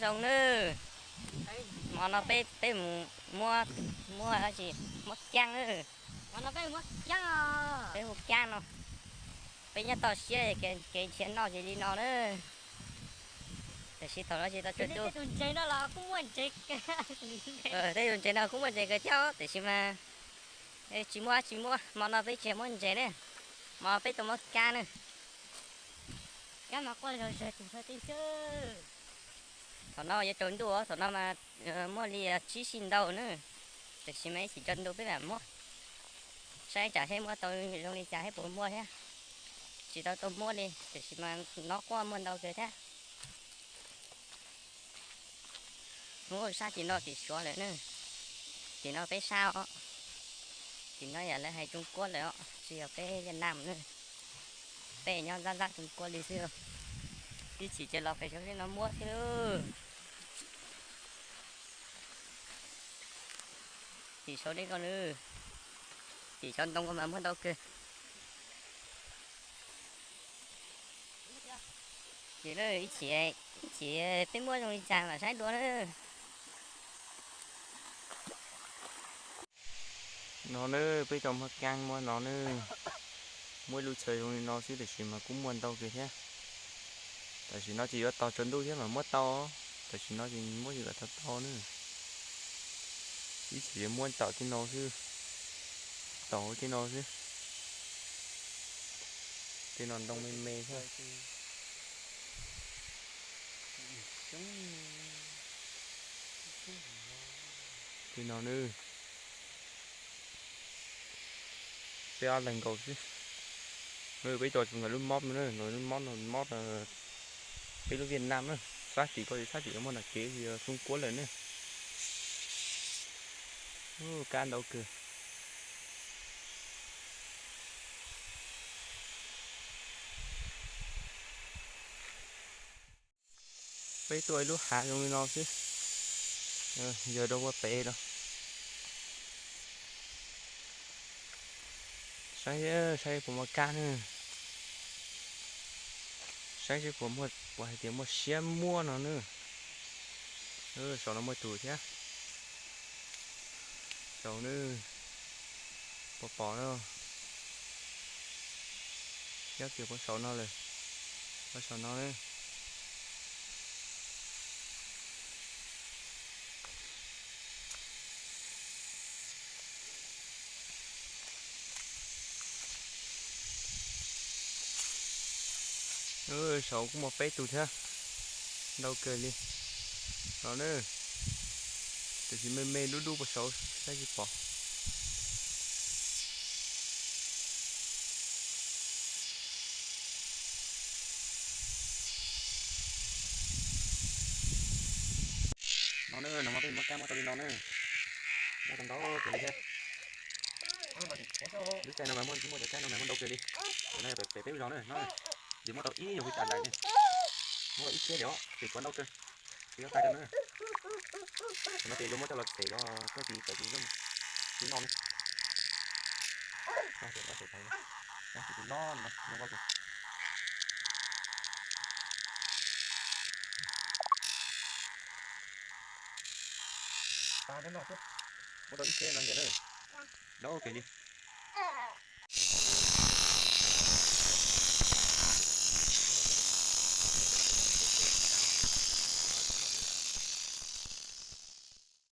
Zoo nawb, hmo no peb, peb mus muab, muab dab tsi, muab kaab nawb. Peb hu kaab no, peb nyob toj siab kev nrhiav noj ces li no nawb. Tiam sis thaum no tsis tau tsaus ntuj. Tej tus ntses no kuj muaj ntses kawg thiab, tiam sis mas tsis muab, tsis muab, hmo no peb tsis muab ntses ne, hmo no peb tuaj muab kaab nawb. Thaum no yuav tsaus ntuj os, thaum no mas muaj li tsib sij ntau nawb, tiam sis mas ib chim tsaus ntuj peb mam muab, saib tsam seb muab tau zoo li cas thiab puas muaj thiab. Tsis tau tuaj muab li, tiam sis mas hnov quaj muaj ntau kawg thiab. Ub, sab tim no tim Suav lawm na, tim no peb sab os, tim no yam lawv hais Trung Quốc lawm os, tsis yog peb Việt Nam na, peb nyob ntab ntab Trung Quốc li xwb. Ib chim ces los pem saud no muab thiab. Tim saud li ko na, tim saud ntoo ko mas muaj ntau kawg. Ces ib chim, ib chim peb muab zoo li cas mam saib dua na. No na, peb cov muag kaab muab no na, muab ib lub chaw zoo li no xwb tiam sis mas kuj muaj ntau kawg thiab. Tam sim no ces yuav tos tsaus ntuj thiab mas muab tau, tam sim no ces muab tsis kam tau tau na. Ib chim ces muab tom tej no xwb, tom hauv tej no xwb. Tej no ntoo me me thiab. Tej no na, peb ob leeg nkaus xwb. Peb cov tsis nkaus lub mob no, nkaus lub mob no, mob peb lub Việt Nam na. Sab tim ko, sab tim ko muaj nram kev Trung Quốc lawm na. Ub, kab ntau kawg. Peb tuaj ib lub hav zoo li no xwb, yog rau ua pem no. Saib, saib puas muaj kab na. Saib seb puas muaj, puas hais tias muaj siab muab no na. Saum no muaj tus thiab. Saum na, puas pom na. Nyob kiag puag saum no lawm, puag saum no na. Saud kuj muaj peb tug thiab, ntau kawg li. No na, tiam sis me me dub dub puag saud saib tsis pom. No na, no mas peb muab kab muab tau li no na. Muab tau ntau kawg li thiab. Lub caij no mas muaj, muaj cov kab no mas muaj ntau kawg li. Tam no yog pem peb lub zos na, no ces muab tau ib nyuag pis tas dais ne. Muab tau ib txhiab li os, ces kuv ntau kawg. Tsis nyob tais rau na. Tam no ces yuav muab coj los txhem los koj tsis txawm tsis zoo, tsis no ne. Tsis no, no, no, no. Muab tau ib txhiab no ntiam na. Ntau kawg li.